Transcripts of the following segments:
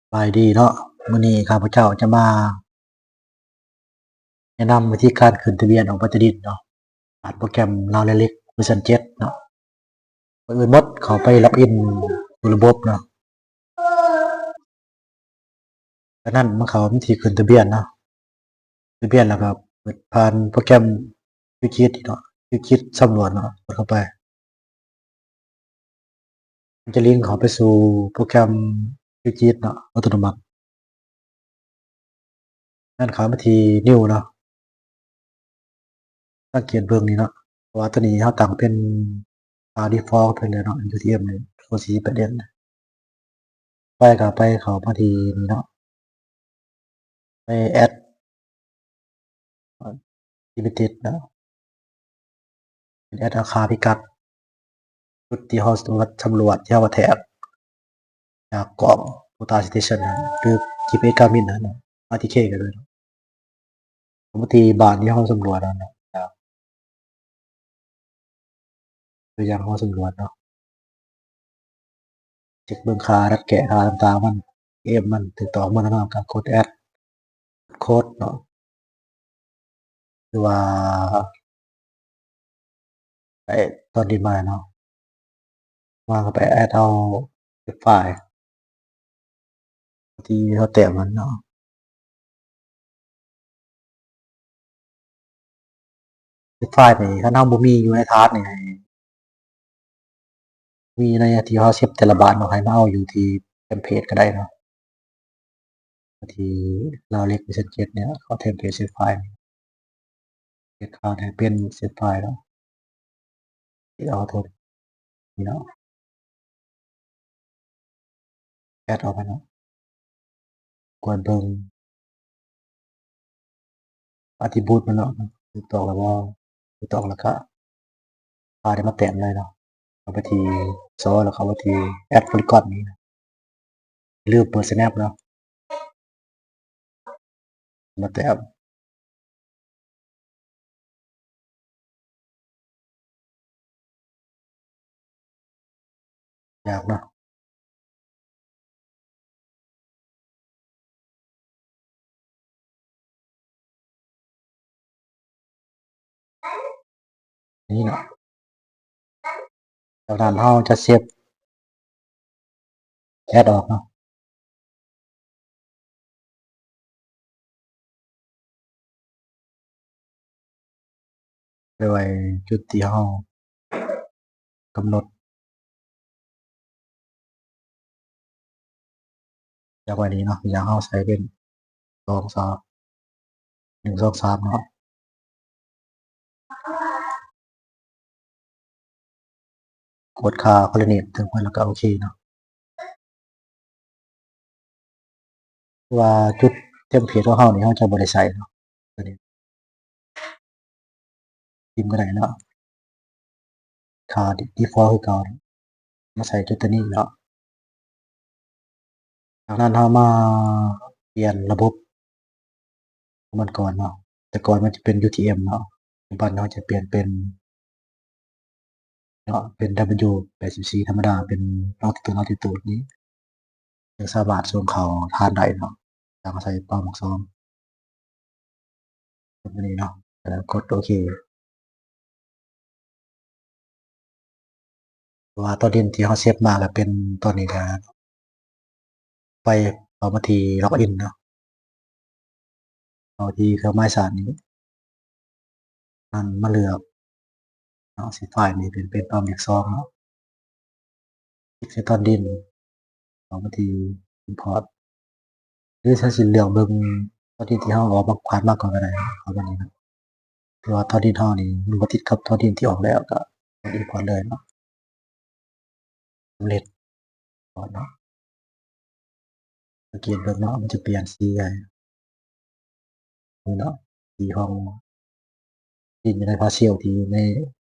ສະບາຍດີເນາະ, ມື້ນີ້ຂ້າພະເຈົ້າຈະມາແນະນຳວິທີການຂຶ້ນທະບຽນອອກບັດຕາດິນເນາະ, ຜ່ານໂປຣແກຣມລາວແລລິກເວີຊັນເຈັດເນາະ. ກ່ອນອື່ນໝົດເຂົ້າໄປລັອກອິນສູ່ລະບົບເນາະ. ຈາກນັ້ນມາເຂົ້າທີ່ຂຶ້ນທະບຽນເນາະ, ທະບຽນແລ້ວກໍເປີດຜ່ານໂປຣແກຣມ QGIS ເນາະ, QGIS ສຳຫຼວດເນາະ, ກົດເຂົ້າໄປ. ມັນຈະລິງເຂົ້າໄປສູ່ໂປຣແກຣມ QGIS ເນາະ ອັດຕະໂນມັດ. ນັ້ນເຂົ້າມາທີ່ New ເນາະ, ສັງເກດເບິ່ງນີ້ເນາະ, ເພາະວ່າຕົວນີ້ເຮົາຕັ້ງເປັນຄ່າ default ເພິ່ນແລ້ວເນາະ, UTM ນີ້ four C eight N. ໄປກໍໄປເຂົ້າມາທີ່ນີ້ເນາະ, ໄປ add limited ເນາະ, ເປັນ add ເອົາຄ່າພິກັດ ຈຸດທີ່ເຮົາສຳຫຼວດ ທີ່ເຮົາວ່າແທກຈາກກ້ອງ Photo Station ຫຼື GPS Garmin ນັ້ນນະ, RTK ກໍໄດ້ເນາະ. ເຂົ້າມາທີ່ບ້ານທີ່ເຮົາສຳຫຼວດນັ້ນນະ, ຕົວຢ່າງເຮົາສຳຫຼວດເນາະ, ເຊັກເບິ່ງຄ່າ ດັດແກ້ຄ່າຕ່າງໆ ມັນ M ມັນຖືກຕ້ອງໝົດແລ້ວເນາະ, ກໍກົດ add code ເນາະ, ຄືວ່າໄປຕອນນີ້ມາເນາະ, ມາກໍໄປ add ເອົາ file ທີ່ເຮົາແຕ້ມມັນເນາະ. file ນີ້ ຄັນເຮົາບໍ່ມີຢູ່ໃນຖານນີ້ ໃຫ້ມີໃນທີ່ເຮົາເຊບແຕ່ລະບາດເນາະ, ໃຫ້ມາເອົາຢູ່ທີ່ເທັມເພລດກໍໄດ້ເນາະ, ທີ່ລາວເລັກເວີຊັນເຈັດນີ້ ເຂົ້າເທັມເພລດ file ນີ້ ເຮັດຄ່າໃຫ້ເປັນ file ເນາະ. ເອົາໂທດ ນີ້ເນາະ, add ອອກມາເນາະ, ກວດເບິ່ງ attribute ມັນເນາະ, ຖືກຕ້ອງແລ້ວບໍ່, ຖືກຕ້ອງແລ້ວກະພາໄດ້ມາແຕ້ມເລີຍເນາະ. ເຂົ້າໄປທີ່ Source ແລ້ວເຂົ້າໄປທີ່ Add Polygon ນີ້ນະ, ຢ່າລືມເປີດ Snap ເນາະ, ມາແຕ້ມ. ຍາກເນາະ, ນີ້ເນາະ, ຈາກນັ້ນເຮົາຈະເຊບ add ອອກເນາະ, ໄປໄວ້ຈຸດທີ່ເຮົາກຳນົດ. ຢາກໄວ້ນີ້ເນາະ, ຢາກເຮົາໃສ່ເປັນ ສອງ ສາມ ໜຶ່ງ ສອງ ສາມ ເນາະ, ກວດຄ່າ coordinate ເຖິງເພິ່ນ ແລ້ວກໍໂອເຄເນາະ. ວ່າຈຸດເທັມເພລດຂອງເຮົານີ້ ເຮົາຈະບໍ່ໄດ້ໃສ່ເນາະ, ຕົວນີ້ຖິ້ມກໍໄດ້ເນາະ, ຄ່າ default ຄືເກົ່າ, ມາໃສ່ຈຸດຕົວນີ້ເນາະ. ຈາກນັ້ນເຮົາມາປ່ຽນລະບົບຂອງມັນກ່ອນເນາະ, ແຕ່ກ່ອນມັນຈະເປັນ UTM ເນາະ, ປັດຈຸບັນເຮົາຈະປ່ຽນເປັນ ເນາະ ເປັນ W ແປດສິບສີ່ທຳມະດາ ເປັນ longitude longitude ນີ້ ຍັງສາມາດສົ່ງເຂົ້າຖານໄດ້ເນາະ, ຈາກໃສ່ເປົ້າໝາກສອງ ຕົວນີ້ເນາະ, ແລ້ວກົດໂອເຄ. ເພາະວ່າຕົວດິນທີ່ເຮົາເຊບມາກໍເປັນຕົວນີ້ແຫຼະ, ໄປເຂົ້າມາທີ່ login ເນາະ, ເຂົ້າທີ່ເຄື່ອງໝາຍສານນີ້, ນັ້ນມາເລືອກເນາະ, ສີຟ້ານີ້ເປັນ ເປັນ file ເລກສອງເນາະ, ຄລິກໃສ່ຕອນດິນ, ເຂົ້າມາທີ່ import ຫຼືຖ້າຊິເລືອກເບິ່ງຕອນດິນທີ່ເຮົາເອົາອອກມາ ຜ່ານມາກ່ອນກໍໄດ້ເນາະ, ເຂົ້າມານີ້ເນາະ. ເພາະວ່າຕອນດິນເຮົານີ້ມັນບໍ່ຕິດກັບຕອນດິນທີ່ອອກແລ້ວ ກໍກົດ import ເລີຍເນາະ, ສຳເລັດ import ເນາະ. ສັງເກດເບິ່ງເນາະ, ມັນຈະປ່ຽນສີໃຫ້ ນີ້ເນາະ, ສີຂອງດິນຢູ່ໃນ parcel ທີ່ຢູ່ໃນ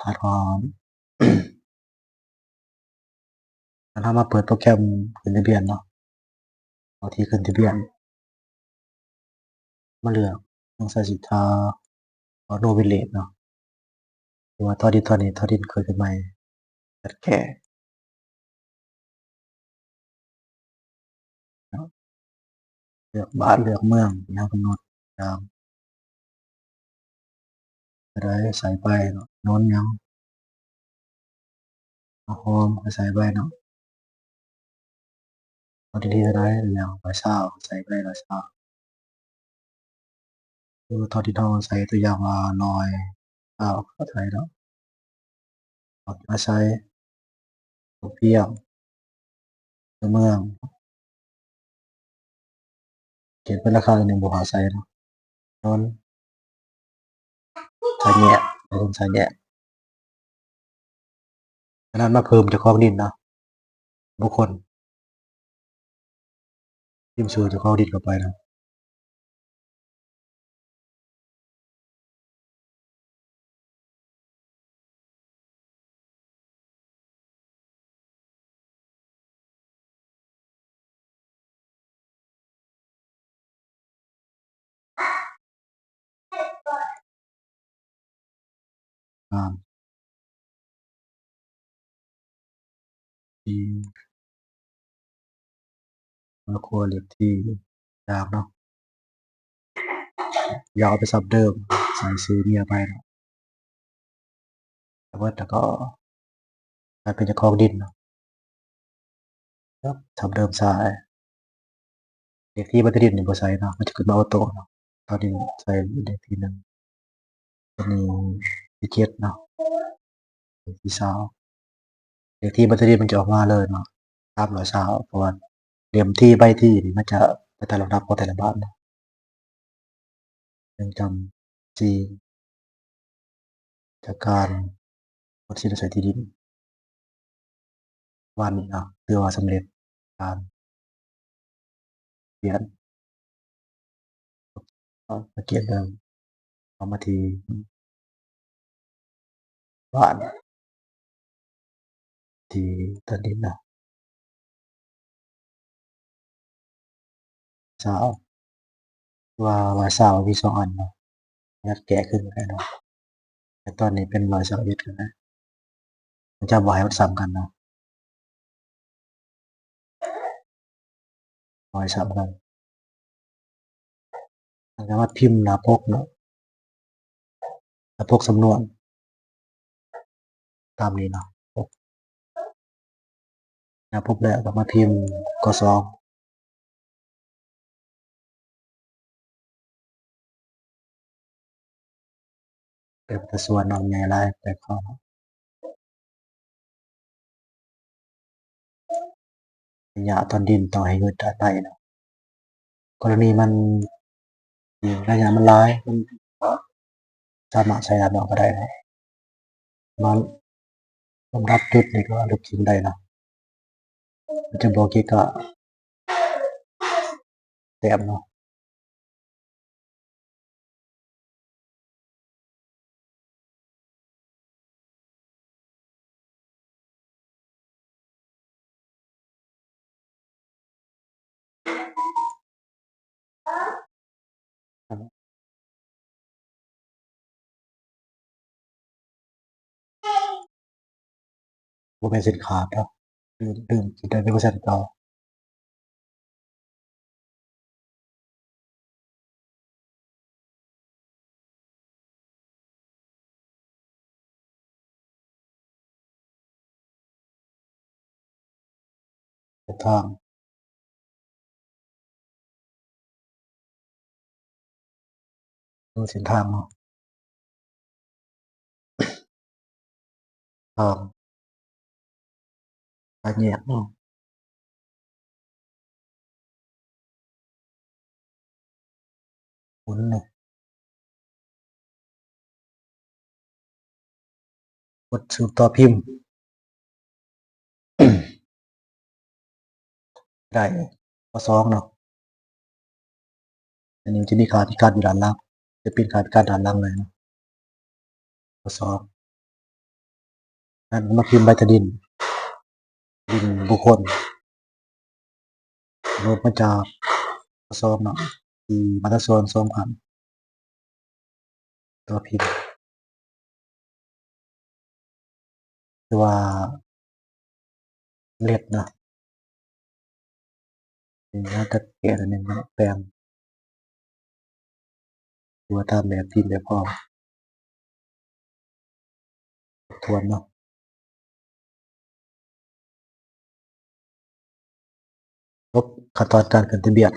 ຖາດຂອງເຮົາ. ອັນເຮົາມາເປີດໂປຣແກຣມຂຶ້ນທະບຽນເນາະ, ເຂົ້າທີ່ຂຶ້ນທະບຽນ, ມາເລືອກ ເມືອງໄຊສີທາ Auto Village ເນາະ, ຫຼືວ່າຕໍ່ດິນ ຕໍ່ດິນ ຕໍ່ດິນເກີດຂຶ້ນໃໝ່, ແອັດແກ້ ເນາະ. ເລືອກບ້ານເລືອກເມືອງທີ່ເຮົາກຳນົດ ຢ່າງ ເທົ່າໃດໃສ່ໄປເນາະ ນນຫຍັງ ຫອມກໍໃສ່ໄປເນາະ ເອົາທີ່ເທົ່າໃດ ຢ່າງຮ້ອຍຊາວ ໃສ່ໄປຮ້ອຍຊາວ ຫຼືວ່າເທົ່າທີ່ເຮົາໃສ່ ຕົວຢ່າງວ່າຮ້ອຍຊາວ ເທົ່າໃດເນາະ ເອົາມາໃສ່ ພຽງ ຕົວເມືອງ ຂຽນເປັນລາຄາໜຶ່ງ ບໍ່ຫາໃສ່ເນາະ ນນ ສາແຍກ ນນ ສາແຍກ ອັນນັ້ນມາເພີ່ມເຈົ້າຂອງດິນເນາະ ບຸກຄົນ ພິມຊື່ເຈົ້າຂອງດິນເຂົ້າໄປເນາະ. ທີ່ ຄອບຄົວ ເລກທີ່ ຢ່າງເນາະ ຢ່າເອົາໄປຊ້ຳເດີມ ໃສ່ຊື່ເມຍໄປເນາະ ທັງໝົດ ແລ້ວກໍກາຍເປັນເຈົ້າຂອງດິນເນາະ ທັບເດີມໃສ່ ເລກທີ່ບັດຕະດິນນີ້ບໍ່ໃສ່ເນາະ ມັນຈະຂຶ້ນມາໂອໂຕເນາະ ຕອນນີ້ໃສ່ເລກທີ່ໜຶ່ງ ຕົວນີ້ທີເຈັດເນາະ ທີຊາວ ເລກທີ່ບັດຕະດິນມັນຈະອອກມາເລີຍເນາະ ສາມຮ້ອຍຊາວ ເພາະວ່າເຫຼັ້ມທີ່ໃບທີ່ນີ້ມັນຈະໄປຕາມລຳດັບຂອງແຕ່ລະບ້ານເນາະ ເລື່ອງຈຳ ສີ່ ຈາກການກົດສິດອາໄສທີ່ດິນ ວານນີ້ເນາະ ຖືວ່າສຳເລັດການປ່ຽນ ເອົາ ສັງເກດເບິ່ງ ເອົາມາທີ່ບ້ານ ທີ່ຕາດິນເນາະ ຊາວ ວ່າ ວ່າຊາວມີສອງອັນເນາະ ຢາກແກ້ຂຶ້ນກໍໄດ້ເນາະ ແຕ່ຕອນນີ້ເປັນຮ້ອຍຊາວເອັດກໍໄດ້ ມັນຈະບໍ່ໃຫ້ມັນຊ້ຳກັນເນາະ ຮ້ອຍຊາວເທົ່ານັ້ນ ແລ້ວກໍມາພິມໜ້າປົກເນາະ ໜ້າປົກສຳນວນ ຕາມນີ້ເນາະ ໜ້າປົກແລ້ວກໍມາພິມ ກສອງ ເປັນອັດຕາສ່ວນເນາະ ໃຫຍ່ຫຼາຍ ແປດຂໍ້ ໄລຍະຕອນດິນຕ້ອງໃຫ້ຍືດດ້ານໃນເນາະ ກໍລະນີມັນ ໄລຍະມັນຫຼາຍ ມັນກໍສາມາດໃສ່ດ້ານນອກກໍໄດ້ເນາະ ມາລຳດັບຈຸດນີ້ກໍເລືອກກິນໄດ້ເນາະ ມັນຈະບໍ່ເກະກະແຕ້ມເນາະ. ບໍ່ແມ່ນເສັ້ນຂາດເນາະ ລືມ ລືມຄິດໄດ້ເປີເຊັນເກົ່າ. ເສັ້ນທາງ ເສັ້ນທາງເນາະ ທາງ ທາງແຍກເນາະ. ໝູນເນາະ ກົດສືບຕໍ່ພິມ ໄດ້ ຂໍ້ສອງເນາະ ອັນນີ້ມັນຈະມີຄ່າພິກັດຢູ່ດ້ານຫຼັງ ຈະເປັນຄ່າພິກັດດ້ານຫຼັງເລີຍເນາະ. ຂໍ້ສອງ ແລ້ວມາພິມໃບຕາດິນ ດິນບຸກຄົນ ລົບມາຈາກ ຂໍ້ສອງເນາະ ທີ່ມາດຕະສ່ວນສອງພັນ ຕົວພິມ ຖືວ່າສຳເລັດເນາະ. ເຮົາຈະແກະອັນນີ້ເນາະ ແປງຕົວຕາມແບບທີ່ໄດ້ພ້ອມ ທົບທວນເນາະ. ຄົບຂັ້ນຕອນການຂຶ້ນທະບຽນ.